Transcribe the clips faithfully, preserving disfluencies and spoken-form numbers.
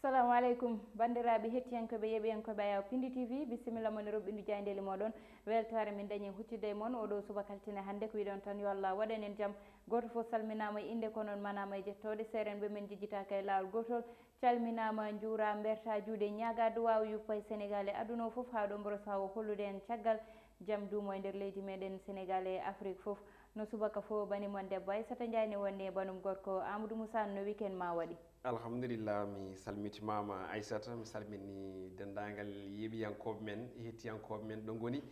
Assalamu aleykum, banndiraaɓe hettiyankooɓe, yeeɓiyankooɓe Ayaw Pindi T V, bisimilla mon e roɓɓindu jaayndeeli mooɗon. Weltaare min dañi huccitde e mon oɗo subaka altine hannde, ko wiɗon tan yo Allah waɗan en jam. Gooto fof salminaama e innde, ko noon manaama e jettooɗe. Seerenɓe men jejjitaaka e laawol gootol, calminaama, njuuraa, mbertaa juuɗe, ñaagaa duwaaw yuppa e Senegaal e aduna o fof, haa ɗo mboro sahaa o hollude en caggal jam duumo e nder leydi meɗen Senegaal e Afrik fof. No subaka fof, bani mon debbo Aissata Ndiaye ne wonni e banum gorko Amadou Moussa, no weekend ma waɗi? Alhamdulillah, mi salmitimaama Aissata, mi salmini denndaangal yeeɓiyankooɓe men, hettiyankooɓe men ɗo ngoni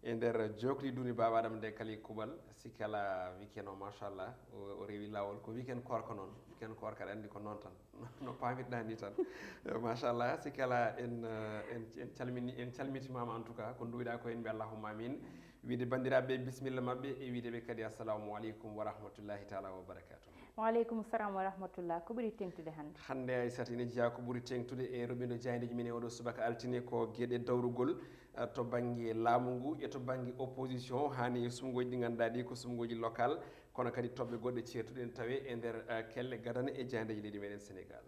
e nder jokli duuni Baaba Adama nde kala e kuuɓal. Sikki alaa, weekend o machallah o, o rewi laawol, ko weekend koorka noon, weekend koorka aɗa anndi ko noon tan. No paamirɗaa ni tan. Machallah, sikki alaa en, eh, en, en calmini, en calmitimaama en tout cas, ko nduwiɗaa ko en mbi allahumma amin. Wiide banndiraaɓe bisimilla maɓɓe e wiide ɓe kadi assalamu aleykum wa rahmatullahi taala wa barakatuh. Wa aleykum salam wa rahmatullah. Ko ɓuri teŋtude hannde? Hannde Aissata ina jeyaa ko ɓuri teŋtude e roɓɓindo jaayndeeji men e oɗo subaka altine ko geɗe dawrugol, eh, to bannge laamu ngu e to bannge opposition, haa ni e suɓngooji ɗi ngannduɗaa ɗi ko suɓngooji local, kono kadi toɓɓe goɗɗe ceertuɗe ene tawee e nder, eh, kelle gadane e jaayndeeji leydi meɗen Senegaal.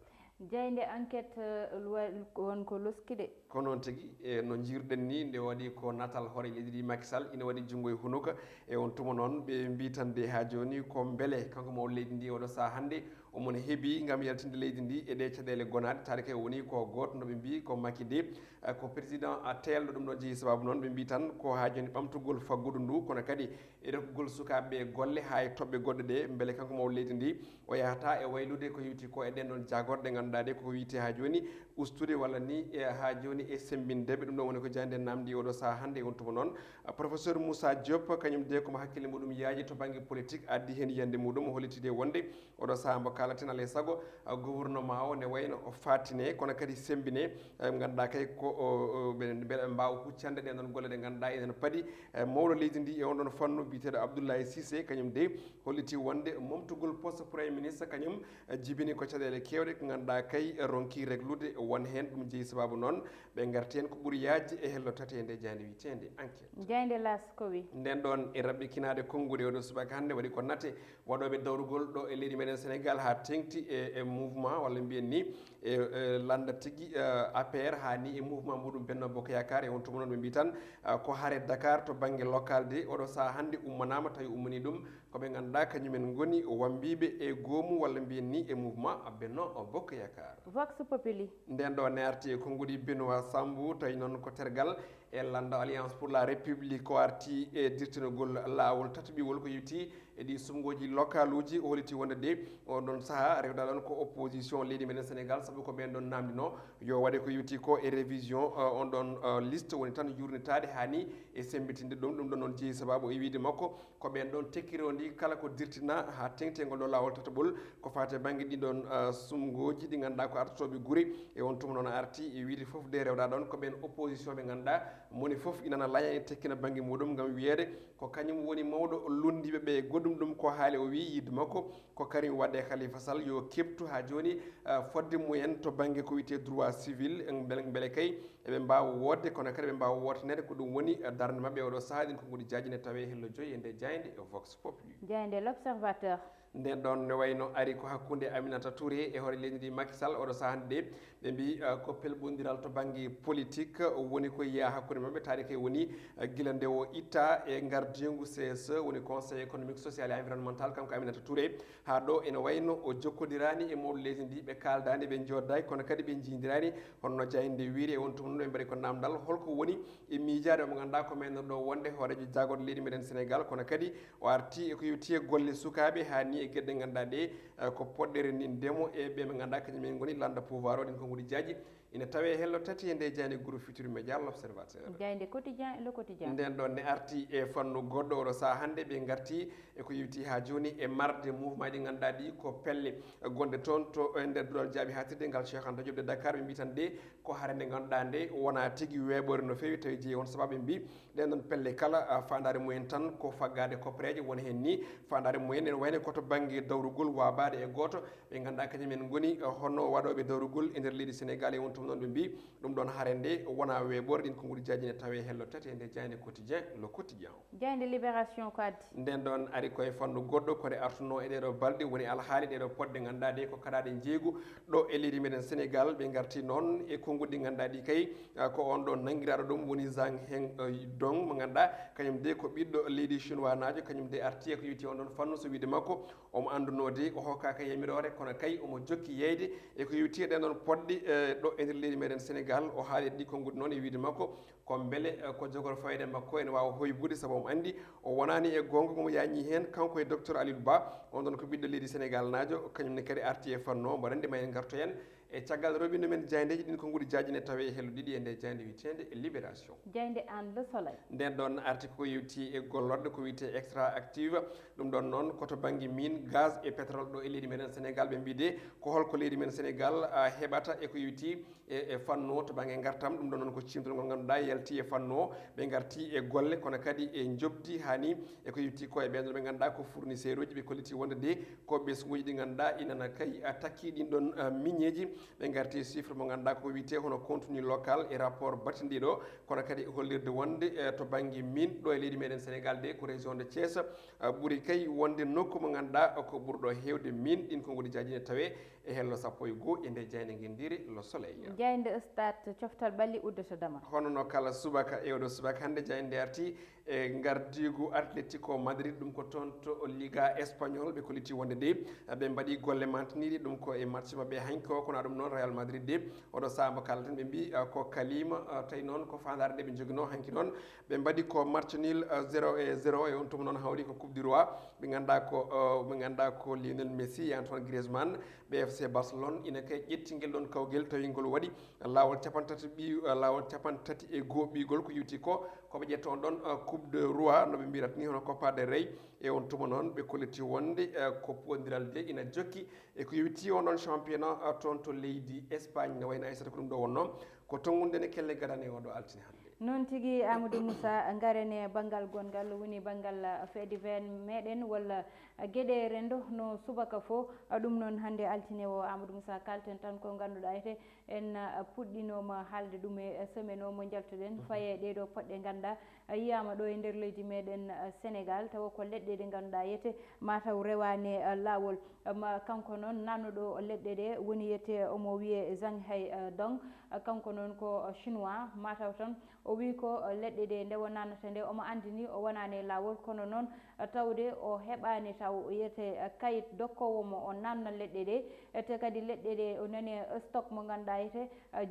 Jaaynde Enquête, eh, luwa-, won ko loski de. Ko noon tigi, e no njiiruɗen ni, nde waɗi ko natal hoore leydi ndi Macky Sall ina waɗi junngo e hunuka. E on tuma noon, ɓe mbii tan de haa jooni ko mbele kanko mawɗo leydi ndi oɗo sahaa hannde omo ne heɓi ngam yaltinde leydi ndi e ɗe caɗeele gonaaɗe, taade kay woni ko gooto no ɓe mbii ko Macky de, eh, ko président a teelɗo. Ɗum ɗon jeyi sababu noon ɓe mbii tan ko haa jooni ɓamtugol faggudu ndu, kono kadi e rokkugol sukaaɓe ɓe golle haa e toɓɓe goɗɗe ɗe, mbele kanko mawɗo leydi ndi o yahata e waylude ko yowiti ko e ɗen ɗon jaagorɗe ngannduɗaa ɗe koko wiyetee haa jooni ustude walla ni e haa jooni e semmbinde ɓe. Ɗum ɗon woni ko jaaynde namdi oɗo sahaa hannde e on tuma noon. Professeur Moussa Diop, kañum de komo hakkille muɗum yaaji to bannge politique, addi heen yiyannde muɗum, o holliti de wonde oɗo sahaa mbo kaalaten alay sago, ah, gouvernement o ne wayno o faatine, kono kadi semmbine, eh, ngannduɗaa kay ko o, o, ɓe, mbele ɓe mbaawa huccande ɗen ɗon golle ɗe ngannduɗaa enen paadi, eh, mawɗo leydi ndi e on ɗon fannu biyeteeɗo Abdoulaye Cissé, kañum de holliti wonde momtugol poste Premier ministre kañum, eh, jibini ko caɗeele keewɗe ko ngannduɗaa kay ronki reglude won heen. Ɗum jeyi sababu noon ɓe ngarti heen ko ɓuri yaajde e hello tati e nde jaaynde wiyeteende Enquête. Jaaynde L'As ko wi? Nden ɗon e raɓɓikinaade konnguɗi oɗo subaka hannde waɗi ko nate waɗooɓe dawrugol ɗo e leydi meɗen Senegaal haa teŋti e, e mouvement walla mbiyen ni e, e lannda tigi, eh, A P R haa ni e mouvement muɗum Benno Bokk Yaakaar. E on tuma noon ɓe mbii tan, eh, ko hare Dakar to bannge local de oɗo sahaa hannde ummanaama, tawi ummanii ɗum ko ɓe ngannduɗaa kañumen ngoni wambiiɓe e goomu walla mbiyen ni e mouvement Benno Bokk Yaakaar. Vox Populi. Nden ɗo ne arti e konnguɗi Benoît Sambou, tawi noon ko tergal e lannda Alliance pour la République ko arti e dirtinogol laawol tataɓiwol ko yowiti e ɗi suɓngooji local uji. O holliti wonde de on ɗon sahaa rewda ɗon ko opposition leydi meɗen Senegaal, sabu ko ɓen ɗon namdino yo waɗe ko yowiti ko e révision, eh, on ɗon, eh, liste woni tan yurnitaade haa ni e semmbitinde ɗum. Ɗum ɗon noon jeyi sababu e wiide makko ko ɓen ɗon tekkirondi kala ko dirtina haa teŋtengol ɗo laawol tataɓol ko faati e bannge ɗin ɗon, eh, suɓngooji ɗi ngannduɗaa ko artotooɓe gure. E on tuma noon arti e wiide fof de rewda ɗon ko ɓen opposition ɓe ngannduɗaa moni fof inana laña e tekkina bannge muɗum ngam wiyeede ko kañum woni mawɗo lunndiiɓe ɓe. Goɗɗum ɗum ko haali o wii yiɗde makko ko Karim Wade e Khalifa Sall yo keɓtu haa jooni, eh, fodde mumen to bannge ko wiyetee droit civil, eh, mbele, mbele kay eɓe mbaawa woodde, kono kadi ɓe mbaawa wootaneede. Ko ɗum woni, eh, darnde maɓɓe oɗo sahaa. Ɗin konnguɗi jaaji ne tawee hello joyi e nde jaaynde e Vox Populi. Jaaynde L'Observateur. Nden ɗon ne wayno ari ko hakkunde Aminata Touré e hoore leydi ndi Macky Sall oɗo sahaa hannde de. Ɓe mbii, eh, ko pelɓondiral to bannge politique, eh, woni ko yiyaa hakkunde maɓɓe, taade kay woni, eh, gila nde o itta e ngardiingu C S E, woni Conseil économique, social et environnemental, kanko Aminata Touré. Haa ɗo ene wayno o jokkodiraani e mawɗo leydi ndi, ɓe kaaldaani, ɓe njoodaaki, kono kadi ɓe njiidiraani. Hono no jaaynde wiiri e on tuma noon ɓe mbaɗi ko naamndal, holko woni e miijaade omo ngannduɗaa ko men ɗo wonde hooreejo jaagorɗo leydi meɗen Senegaal, kono kadi o arti e ko yowiti e golle sukaaɓe haa ni e geɗe ɗe ngannduɗaa ɗe, eh, ko poɗɗere ni ndemo e ɓe ɓe ngannduɗaa kañum en ngoni lannda pouvoir o. Ɗin konnguɗi jaaji ina tawee hello tati e nde jaaynde groupe Futurs Médias, L'Observateur. Jaaynde Quotidien, Le Quotidien. Nden ɗon ne arti e fannu goɗɗo oɗo sahaa hannde ɓe ngarti e ko yowiti haa jooni e marde mouvement ji ɗi ngannduɗaa ɗi ko pelle gonɗe toon to e nder duɗal jaaɓi haatirde ngal Cheikh Anta Diop de Dakar. Ɓe mbii tan de ko hare nde ngannduɗaa nde wonaa tigi weeɓoore no feewi, tawi jeyi on sababu ɓe mbii ɗen ɗon pelle kala, ah, faandaare mumen tan ko faggaade koppereeje, won heen ni faandaare mumen ene wayno koto bannge dawrugol waabaade e gooto, ɓe ngannduɗaa kañum en ngoni hono waɗooɓe dawrugol e nder leydi Sénégal. E won tuma noon ɓe mbii ɗum ɗoon hare nde wonaa weeɓoore. Ɗin ko nguɗi jaaji ne tawee hello tati e nde jaaynde quotidien, le quotidien. Jaaynde Libération ko addi. Nden ɗoon ari koye fannu goɗɗo, ko nde artunoo e ɗeeɗo balɗe woni alhaali ɗeeɗo poɗɗe ngannduɗaa ɗe ko kaɗaaɗe njeeygu ɗo e leydi meɗen Sénégal. Ɓe ngarti noon e konnguɗi ngannduɗaa ɗi kay, ah, ko on ɗo nanngiraaɗo ɗum woni Zhang Heng, eh, Dong mo ngannduɗaa kañum de ko ɓiɗɗo leydi chinois naajo, kañum de arti e ko yowiti on ɗon fannu so wiide makko omo anndunoo de o hokkaaka yamiroore, kono kay omo jokki yeyde e ko yowiti e ɗen ɗon poɗɗe, eh, ɗo e nder leydi meɗen Sénégal. O haali ɗi konnguɗi noon e wiide makko ko mbele, eh, ko jogor fayde makko ene waawa hoybude, sabu omo anndi o wonaani e goonga, omo yaañi heen kanko e docteur Aliou Ba, on ɗon ko ɓiɗɗo leydi Sénégal naajo, kañum ne kadi arti e fannu o. Mboɗo anndi ma en ngartoyen e caggal robindo men jaayndeeji ɗin, ko nguɗi jaaji ne tawee e hello ɗiɗi e nde jaaynde wiyeteende Libération. Jaaynde Aan Le Soleil. Nden ɗon arti ko yewti e gollorɗe ko wiyetee extra active. Ɗum ɗon noon ko to bannge mine, gaz e pétrole ɗo e leydi meɗen Sénégal. Ɓe mbii de ko holko leydi men Sénégal, ah, heɓata e ko yewti e, e fannu o to bannge ngartam. Ɗum ɗon noon ko ciimtol ngol ngannduɗaa yalti e fannu o. Ɓe ngarti e golle kono kadi e njoɓdi haa ni e ko yewti ko e ɓeen ɗon ɓe ngannduɗaa ko fournisseur uji. Ɓe kolliti wonde de ko ɓesnguuji ɗi ngannduɗaa inana kay, ah, takki ɗin ɗon, ah, miñeeji. Ɓe ngarti e chiffre mo ngannduɗaa ko wiyetee hono contenu local e rapport battindiiɗo, kono kadi e hollirde wonde, eh, to bannge mine ɗo e leydi meɗen Sénégal de ko région de Thiès, ah, ɓuri kay wonde nokku mo ngannduɗaa ko ɓurɗo heewde mine. Ɗin ko nguɗi jaaji ne tawee e hello sappo e goo e nde jaaynde ngenndire Le Soleil. Jaaynde Stade, coftal ɓalli uddata dama. Hono no kala subaka e oɗo subaka hannde jaaynde arti e ngardiigu Atlético Madrid, ɗum ko toon to Liga Espagnol ɓe kolliti wonde de ɓe mbaɗi golle mantiniiɗe, ɗum ko e match maɓɓe hanki o. Kono ɗum noon Real Madrid de oɗo sahaa mo kalaten ɓe mbii, ah, ko kalima, ah, tawi noon ko faandaare nde ɓe njoginoo hanki noon. Ɓe mbaɗi ko match nul, ah, zéro e zéro e on tuma noon hawri ko Coupe du Roi. Ɓe ngannduɗaa ko, ah, ɓe ngannduɗaa ko Lionel Messi e Antoine Griezmann, ɓe F C Barcelone ina kay ƴetti ngel ɗon kawgel tawi ngol waɗi laawol capantati ɓi-, laawol capantati e goo ɓiigol ko yewti ko, ko ɓe ƴetta on ɗon, uh, Coupe de Roi no ɓe mbirata ni, hono Copa del Rey. E on tuma noon ɓe kolliti wonde, uh, ko poondiral de ina jokki e ko yewti on ɗon championnat, uh, toon to leydi Espagne. No wayno Aissata ko ɗum ɗo wonno ko tonngude ne kelle gadane oɗo altine hannde. Noon tigi Amadou Moussa, ngaren e banngal gonngal woni banngal, uh, fait divers meɗen walla, uh, geɗe rendo no subaka fof. Uh, ɗum noon hannde altine o Amadou Moussa kalten tan ko ngannduɗaa ete En puɗɗinooma haalde ɗum e semaine o mo njaltuɗen, faye ɗee ɗoo poɗɗe ngannduɗaa yiyaama ɗo e nder leydi meɗen Sénégal, tawa ko leɗɗe ɗe ngannduɗaa yete mataw rewaani laawol. Ma kanko noon nannuɗo leɗɗe ɗe woni yete omo wiyee Zhang Hai Dong, kanko noon ko chinois mataw tan. O wii ko leɗɗe ɗe nde o nannata nde omo anndini o wonaani e laawol, kono noon tawde o heɓaani taw yete kayit dokkoowo mo o nanna leɗɗe ɗe. Te kadi leɗɗe ɗe o nani stock mo ngannduɗaa yete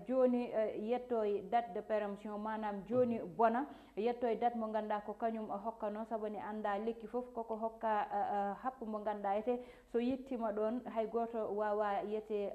jooni yettoyi date de péremption, maanaam jooni bona, yettoyi date mo ngannduɗaa ko kañum hokkano, sabu ne annda lekki fof koko hokka happu mo ngannduɗaa yete so yettima ɗoon hay gooto waawaa yete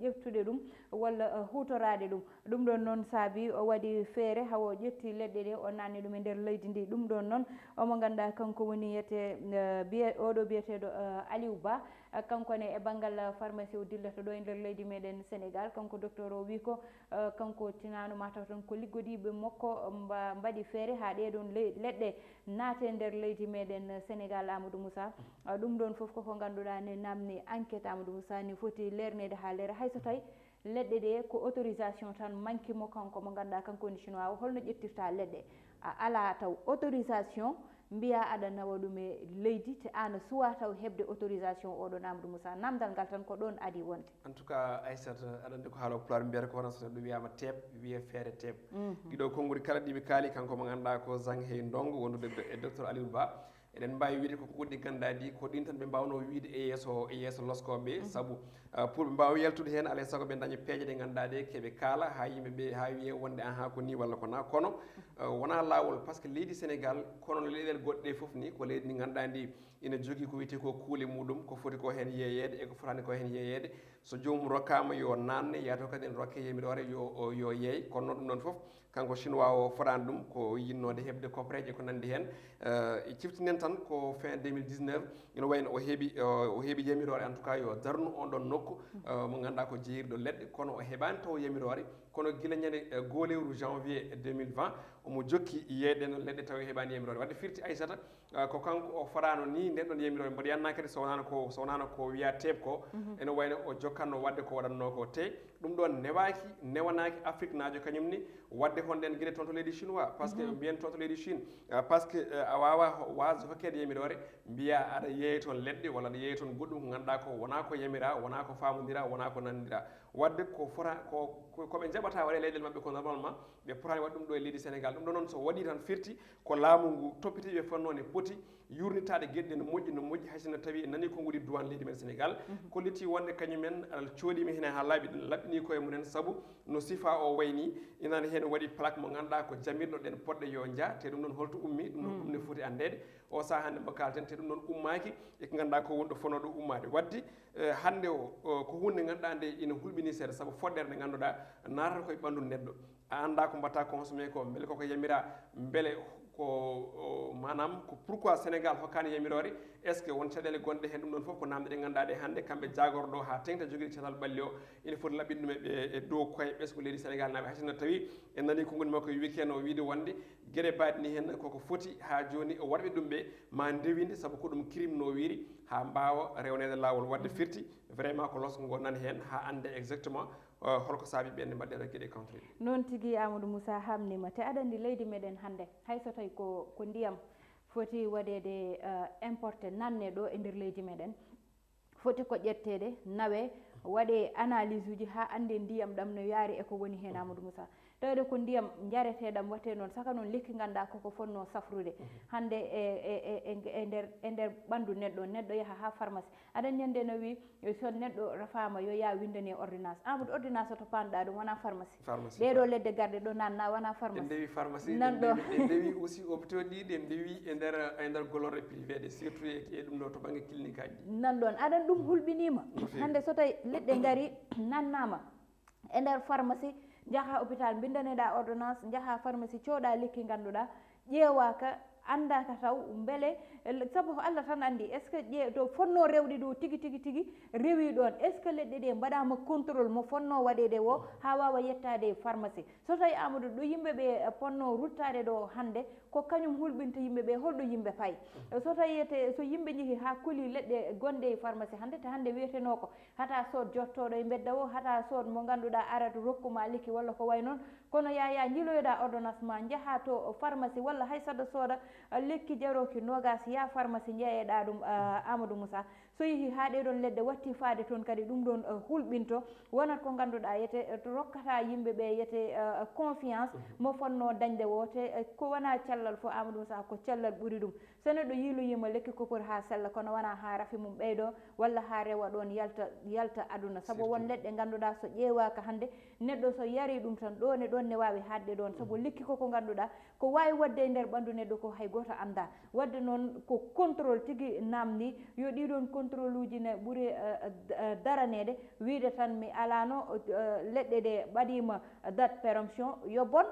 ƴeftude ɗum walla huutoraade ɗum. Ɗum ɗoon noon saabi o waɗi feere hawo ƴetti leɗɗe ɗe o nanni ɗum e nder leydi ndi. Ɗum ɗoon noon omo ngannduɗaa kanko woni yete, eh, biye-, oɗo biyeteeɗo, eh, Aliou Ba. Eh, kanko ne e banngal pharmacie o dillata ɗo e nder leydi meɗen Sénégal. Kanko docteur o wii ko, eh, kanko tinaano mataw tan ko liggodiiɓe makko mba-, mbaɗi feere haa ɗee ɗoon le-, leɗɗe naate nder leydi meɗen Sénégal, Amadou Moussa. Eh, ɗum ɗoon fof koko ngannduɗaa ne namni enquête, Amadou Moussa, ne foti leerneede haa leera hay so tawi leɗɗe ɗe ko autorisation tan manki mo kanko mo ngannduɗaa kanko woni chinois o. Holno ƴettirta leɗɗe a alaa taw autorisation mbiya aɗa nawa ɗum e leydi te aan a suwa taw heɓde autorisation oɗon Amadou Moussa? Namdal ngal tan ko ɗoon adi wonde. En tout cas Aissata, aɗa anndi ko haala pulaar mbiyata ko wona so neɗɗo wiyama teep wiye feere teep. Mhm. Ɗiɗo konnguɗi kala ɗiɓe kaali kanko mo ngannduɗaa ko Zhang Hei Ndong wondude e docteur Aliou Ba. Eɗen mbaawi wiyde ko goɗɗi ngannduɗaa ɗi ko ɗin tan ɓe mbaawnoo wiyde e yeeso, e yeeso loskooɓe ɓe, sabu, ah, pour ɓe mbaawa yaltude heen alaa e sago ɓe ndaña peeje ɗe ngannduɗaa ɗe keɓe kaala haa yimɓe ɓe haa wiyee wonde ahaa ko nii walla ko naa. Kono, ah, wonaa laawol, par ce que leydi Sénégal kono no leyɗeele goɗɗe ɗe fof ni ko leydi ndi ngannduɗaa ndi ina jogii ko wiyetee ko kuule muɗum, ko foti ko heen yeeyeede e ko fotaani ko heen yeeyeede. So joomum rokkaama yo naatne, yaato kadi ene rokkee yamiroore yo, yo yeey. Kono noon ɗum ɗoon fof kanko chinois o fotaani ɗum, ko yinnoode heɓde coffre e ko nanndi heen. Eh, ciftinen tan ko fin deux mille dix-neuf ina wayno o heɓi, eh, o heɓi yamiroore en tout cas yo darnu on ɗon nokku. nokku, eh, mo ngannduɗaa ko jeeyirɗo leɗɗe, kono o heɓaani taw yamiroore. Kono gila ñande, eh, goo lewru janvier deux mille vingt, omo jokki yeeyde ɗeen leɗɗe taw o heɓaani yamiroore. Wadde firti, Aysata, eh, ko kanko o fotaano ni ndeen ɗoon yamiroore. Mboɗo anndaa kadi so wonaano ko, so wonaano ko wiyaa teep ko, ene wayno o jokkatno waɗde ko waɗatnoo ko. Te ɗum ɗoon newaaki, newanaaki Afriknaajo kañum ni, waɗde hono ndeen geɗe toon to leydi Chinois. Parce que mbiyen toon to leydi Chine, eh, parce que, eh, a waawaa ho-, waasde hokkeede yamiroore, mbiyaa aɗa yeeya toon leɗɗe walla aɗa yeeya toon goɗɗum ko ngannduɗaa ko wonaa ko yamiraa, wonaa ko faamondiraa, wonaa ko nanondiraa. Wadde ko fota, ko, ko, ko ɓe njaɓata waɗe leyɗeele maɓɓe ko normalement, ɓe potaani waɗde ɗum ɗo e leydi Sénégal. Ɗum ɗo noon so waɗii tan firti ko laamu ngu toppiti ɓe fotnoo ne poti yuurnitaade geɗe ɗe no moƴƴi, no moƴƴi, hay sinno tawii en nanii konguɗi duwaan leydi men Sénégal, kolliti wonde kañum en, eh, cooɗiima heen haa laaɓi, laɓɓinii koye mum en, sabu no sifaa o wayi nii, ina ne heen waɗi plaque mo ngannduɗaa ko jamirɗo ɗeen poɗɗe yo njaa, te ɗum ɗoon holto ummii, ɗum ɗoon ɗum ne foti anndeede. O sahaa hannde mo kaalten, te ɗum ɗoon ummaaki e ko ngannduɗaa ko woni ɗo fotnoo ɗo ummaade. Wadde, eh, hannde o, o, ko huunde nde ngannduɗaa nde ina hulɓinii seeɗa, sabu foɗɗere nde ngannduɗaa naatata koye ɓanndu neɗɗo. A anndaa ko mbaɗata consommé ko, mbele koko yamiraa, mbele ko, o, maanaam ko pourquoi Sénégal hokkaani yamiroore? Est-ce que won caɗeele gonɗe heen? Ɗum ɗoon fof ko naamnde ɗe ngannduɗaa ɗe hannde, kamɓe jaagorɗo haa teeŋta jogii catal ɓalli o, ina foti laɓɓinde ɗum e, e dow koye ɓesngu leydi Sénégal naaɓe. Hay sinno tawii en nanii konguɗi makko e weekend o wiide wonde geɗe mbaɗe ni heen koko foti haa jooni waɗɓe ɗum ɓe ma ndewinde, sabu ko ɗum crime no wiiri, haa mbaawa rewneede laawol. Wadde firti, vraiment ko losko ngo nani heen haa annde exactement, eh, holko saabi ɓeen mbaɗɗen geɗe contre ɗi. Noon tigi, Amadou Moussa, haamniima. Te aɗa anndi leydi meɗen hannde, hay so tawi ko, ko ndiyam foti waɗeede, eh, importé, nannee ɗo e nder leydi meɗen, foti ko ƴetteede, nawee, waɗee analyse uji haa anndee ndiyam ɗam no yaari e ko woni heen, Amadou Moussa. Tawde ko ndiyam njareteeɗam waɗtee noon, saka noon lekki ngannduɗaa koko fotnoo safrude. Hannde e, e, e, e, e nder, e nder ɓanndu neɗɗo, neɗɗo yaha haa pharmacie. Aɗa anndi hannde no wii, so neɗɗo rafaama yo yaa winndane ordonnance. Amadou, ordonnance o to paanɗaa ɗum wonaa pharmacie. Pharmacie, ɗee ɗo leɗɗe garɗe ɗo nannaa wonaa pharmacie. Ɗe ndewi pharmacie, nan ɗe ɗo ndewi, ɗe ndewi aussi hôpitaux ɗi, ɗe ndewi e nder, e nder golorɗe privé ɗe, surtout e, e ɗum ɗo to bannge clinique aji ɗi. Nan ɗoon, aɗan ɗum hulɓiniima. No feewi. Hannde so tawi leɗɗe ngari nannaama e nder pharmacie, njaha hôpital, mbinndaneɗaa ordonnance, njaha pharmacie, cooda lekki ngannduɗaa, ƴeewaaka, anndaaka taw mbele, sabu ko Allah tan anndi, est-ce que ƴee-, to fotnoo rewde ɗo tigi, tigi, tigi, rewi ɗoon? Est-ce que leɗɗe ɗe mbaɗaama contrôle mo fotnoo waɗeede o haa waawa yettaade e pharmacie? So tawi, Amadou, ɗo yimɓe ɓe, eh, potnoo ruttaade ɗo hannde, ko kañum hulɓinta yimɓe ɓe, holɗo yimɓe payi? So tawi ete, so yimɓe njehi haa kuli leɗɗe gonɗe e pharmacie hannde, te hannde wiyetenoo ko hata sood jottooɗo e mbedda o, hata sood mo ngannduɗaa arat rokku ma lekki walla ko way noon. Kono yaa, yaa njiloyoɗaa ordonnance ma, njaha to pharmacie walla hay saɗa sooda, eh, lekki jarooki noogaas, yaa pharmacie njeeyeɗaa ɗum, eh, Amadou Moussa. So yehi haa ɗee ɗoon leɗɗe watti faade toon kadi, ɗum ɗoon, eh, hulɓinto, wonat ko ngannduɗaa yete, eh, to rokkata yimɓe ɓe yete, eh, confiance mo fotnoo dañde o, te, eh, ko wonaa cellal fof, Amadou Moussa, ko cellal ɓuri ɗum. So neɗɗo yiiloyiima lekki ko pour haa sella, kono wonaa haa rafi mum ɓeydo walla haa rewa ɗoon yalta, yalta aduna. Sabu won leɗɗe ngannduɗaa so ƴeewaaka hannde, neɗɗo so yari ɗum tan, ɗoon e ɗoon ne waawi haaɗde ɗoon. Sabu lekki ko ko ngannduɗaa ko waawi waɗde e nder ɓanndu neɗɗo ko hay gooto anndaa. Wadde noon ko contrôle tigi naamndi, yo ɗii ɗoon contrôle uji ne ɓuri, eh, eh, daraneede, wiyde tan mi alaano, eh, leɗɗe ɗe ɓadiima date péremption yo bon,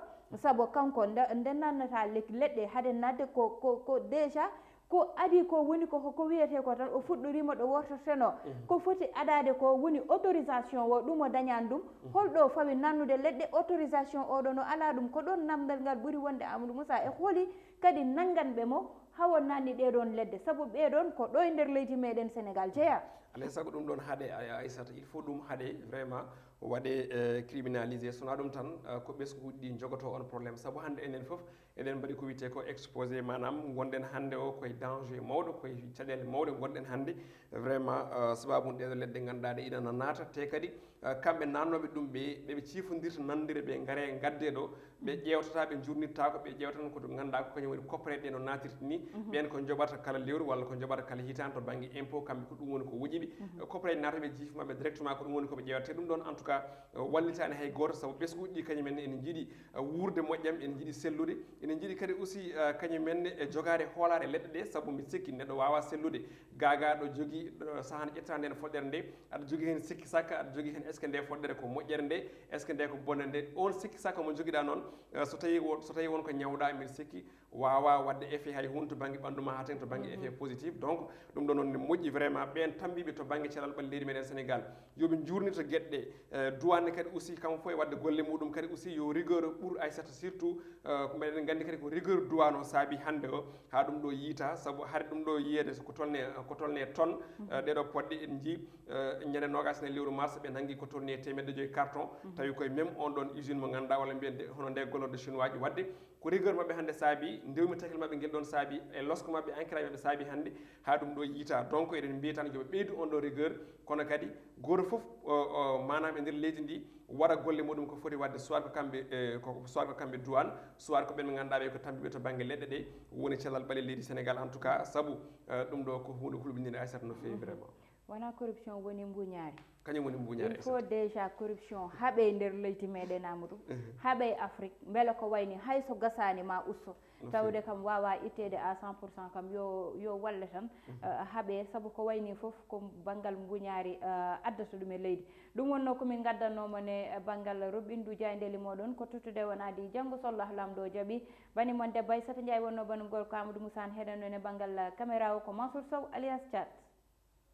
sabu kanko nde, nde nannata le-, leɗɗe hade nadde ko, ko, ko déjà ko adii ko woni ko, ko wiyetee ko tan o fuɗɗoriima ɗo wortotenoo. Ko foti adaade ko woni autorisation o, ɗum o dañaani ɗum. Holɗo fawi nannude leɗɗe? Autorisation oɗo no alaa ɗum. Ko ɗoon namndal ngal ɓuri wonde, Amadou Moussa, e holi kadi nannganɓe mo hawo nanni ɗee ɗoon leɗɗe, sabu ɓee ɗoon ko ɗo e nder leydi meɗen Sénégal jeyaa. Alay sago ɗum ɗoon haaɗe, a-, Aissata, il faut ɗum haaɗe vraiment waɗe, eh, criminalisé. So wonaa ɗum tan, eh, ko ɓesnguuji ɗi njogotoo on problème, sabu hannde enen fof eɗen mbaɗi ko wiyetee ko exposé, maanaam ngonɗen hannde o koye danger mawɗo, koye caɗeele mawɗe ngonɗen hannde. Vraiment, eh, sababu ɗee ɗoo leɗɗe ngannduɗaa ɗe ina naata, te kadi, eh, kamɓe nannooɓe ɗum ɓe, ɓe ɓe ciifondirta nanndire ɓe ngare ngadde ɗo, ɓe ƴeewtata, ɓe njurnittaako, ɓe ƴeewtan ko to ngannduɗaa ko kañum woni coppere ɗe no naatirta ni. Ɓeen ko njoɓata kala lewru walla ko njoɓata kala hitaande to bannge impôt, kamɓe ko ɗum woni ko wuji ɓe. Eh, coppere naata ɓe jiifi maɓɓe directement, ko ɗum woni ko ɓe ƴeewata. Te ɗum ɗoon, en tout cas, eh, wallitaani hay gooto, sabu ɓesnguuji ɗi kañum en ene njiɗi, eh, wuurde moƴƴam, ene njiɗi sellude, ene njiɗi kadi aussi, eh, kañum en e jogaade hoolaare leɗɗe ɗe, sabu mbiɗa sikki neɗɗo waawaa sellude. Gaagaa ɗo jogii, ɗo sahaa nde ƴettaa ndeen foɗɗere nde, aɗa jogii heen sikki sakka, aɗa jogii heen Est ce que nde foɗɗere ko moƴƴere nde? Est ce que nde ko bonde nde? On sikki saka mo jogiɗa noon, eh, so tawi wo- so tawi won ko ñawɗa, mbiɗa sikki wawa wadde effet hay hunde to banggue ɓandu ma, ha tawi to banggue effet positif. Donc ɗum ɗo noon ne moƴƴi vraiment, ɓen tambiɓe to banggue cellal ɓalli leydi meɗen Sénégal, yoɓe jurnito gueɗe ɗe. Eh, duwane kadi aussi, kam fof e wadde golle muɗum kadi aussi, yo rigueur ɓuur Aissata, surtout eh, ko meɗen gandi kadi ko rigueur duwane o saabi hande o ha ɗum ɗo yiita, saabu hari ɗum ɗo yiyede ko tolne ko tolne tonne. Eh, ɗeɗo poɗɗe en jii, eh, ñande nogas e nayyi lewru mars ɓe nangi ko tolni e temedde joyyi carton. Tawi koye même on ɗon usine mo ganduɗa, walla mbiyen de hono nde gollorde chinois ji. Wadde ko rigueur mabɓe hande saabi, ndewmi takel mabɓe ngel ɗon saabi, e losko mabɓe, ancrage mabɓe saabi hande ha ɗum ɗo yiita. Donc eɗen mbiya tan yoɓe ɓeydu on ɗo rigueur, kono kadi goto foof, o, o, manam e nder leydi ndi waɗa golle muɗum ko foti wadde, soit ko kamɓe, eh, ko soit ko kamɓe duwane, soit ko ɓen ɓe ganduɗa ɓe ko tambiɓe to banggue leɗɗe ɗe, woni cellal ɓalli leydi Sénégal. En tout cas, saabu, eh, ɗum ɗo ko hunde hulɓininde Aissata no fewi vraiment. Wona corruption woni mbuñaari. Kañum woni mbuñaari. Il faut déjà corruption haaɓe nder leydi meɗen, Amadou, haaɓe Afrique, beele ko wayni hay so gasani ma usto. Tawde kam wawa ittede à cent pour cent, kam yo yo walle tan, eh, haaɓe, saabu ko wayni foof ko banngal mbuñaari, eh, addata ɗum e leydi. Ɗum wonno ko min gaddannomo ne, eh, banngal roɓɓindu jayndeli moɗon, ko tottude wonadi janngo so Allah lamɗo o jaɓi. Bani mon debbo Aissata Ndiaye wonno banu gorko Amadou Moussa, heɗen ɗon e banngal caméra o ko Mansour Sow alias Thiat.